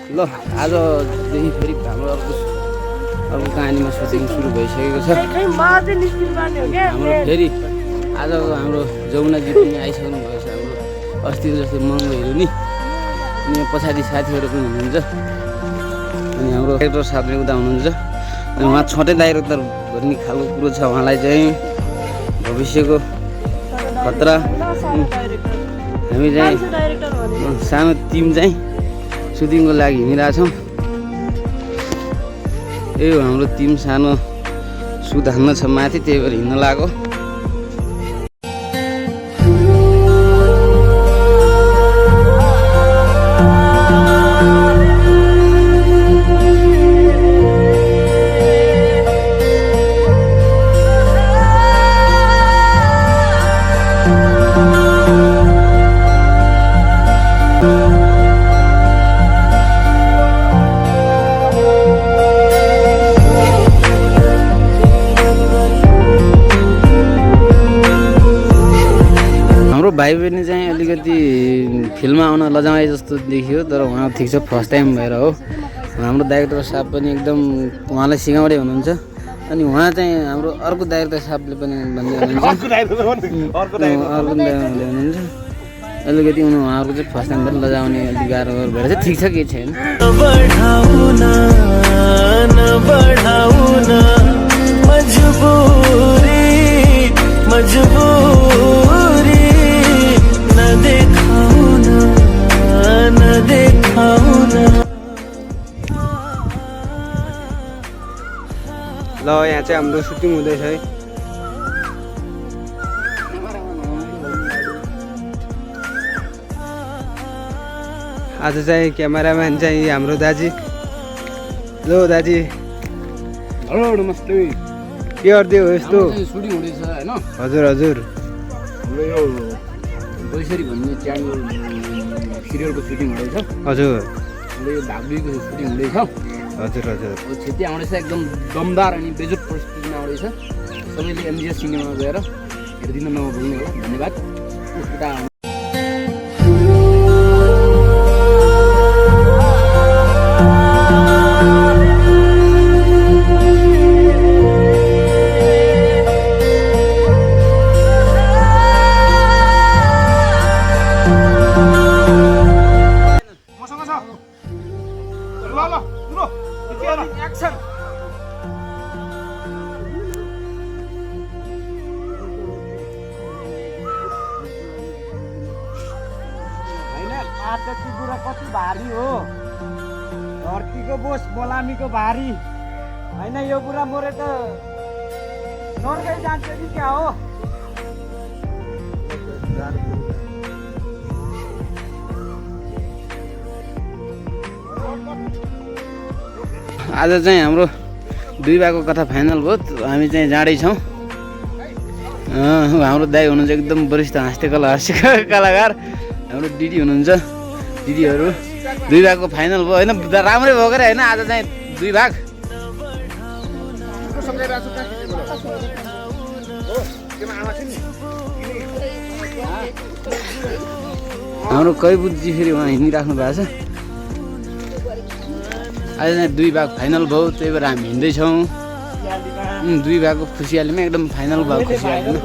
ल आजदेखि फेरि हाम्रो अर्को कहानीमा सुटिङ सुरु भइसकेको छ। हाम्रो फेरि आजको हाम्रो जमुनाजी पनि आइसक्नु भएको छ। हाम्रो अस्तिको जस्तो महँगोहरू नि अनि पछाडि साथीहरू पनि हुनुहुन्छ अनि हाम्रो डाइरेक्टर साथी उता हुनुहुन्छ अनि उहाँ छोटै डाइरेक्टर भन्ने खालको कुरो छ। उहाँलाई चाहिँ भविष्यको खतरा हामी चाहिँ सानो टिम चाहिँ सुटिङको लागि हिँडिरहेछौँ। यही हो हाम्रो टिम, सानो सुट हान्न छ माथि, त्यही भएर हिँड्न लाग्यो। भाइ बहिनी चाहिँ अलिकति फिल्ममा आउन लजाए जस्तो देखियो, तर उहाँ ठिक छ, फर्स्ट टाइम भएर हो। हाम्रो डाइरेक्टर साहब पनि एकदम उहाँलाई सिकाउँदै हुनुहुन्छ अनि उहाँ चाहिँ हाम्रो अर्को डाइरेक्टर साहबले पनि भन्दै हुनुहुन्छ अलिकति उहाँहरूको चाहिँ फर्स्ट टाइम भएर लजाउने अलिक गाह्रो भएर चाहिँ ठिक छ, केही छैन। ल यहाँ चाहिँ हाम्रो सुटिङ हुँदैछ है। आज चाहिँ क्यामेराम्यान चाहिँ हाम्रो दाजी। लो दाजी, हेलो नमस्ते। के गरिदियो यस्तो? सुटिङ हुँदैछ होइन? हजुर हजुर। हाम्रो यो बैसरी भन्ने च्यानल सिरियलको सुटिङ हुँदैछ। हजुर। हाम्रो यो भाग्यको सुटिङ हुँदैछ। हजुर हजुर। क्षति आउँदैछ, एकदम दमदार अनि बेजुट परिस्थितिमा आउँदैछ। सबैले एमजिएस सिनेमामा गएर हेरिदिन नभुल्ने हो। धन्यवाद। आजको कुरा कति भारी हो, धरतीको बोझ बोलामीको भारी होइन। यो कुरा मोरे त नर्कै जान्छ कि क्या हो? आज चाहिँ हाम्रो दुई भागको कथा फाइनल भयो। हामी चाहिँ जाँदैछौँ। हाम्रो दाइ हुनुहुन्छ एकदम वरिष्ठ हाँस्ने कलाकार, हाम्रो दिदी हुनुहुन्छ। दिदीहरू दुई भागको फाइनल भयो होइन, राम्रै भयो क्या होइन। आज चाहिँ दुई भाग। हाम्रो कैबुजी फेरि उहाँ हिँडिराख्नु भएको छ। आज चाहिँ दुई भाग फाइनल भयो, त्यही भएर हामी हिँड्दैछौँ। दुई भागको खुसियालीमा एकदम फाइनल भयो खुसियालीमा।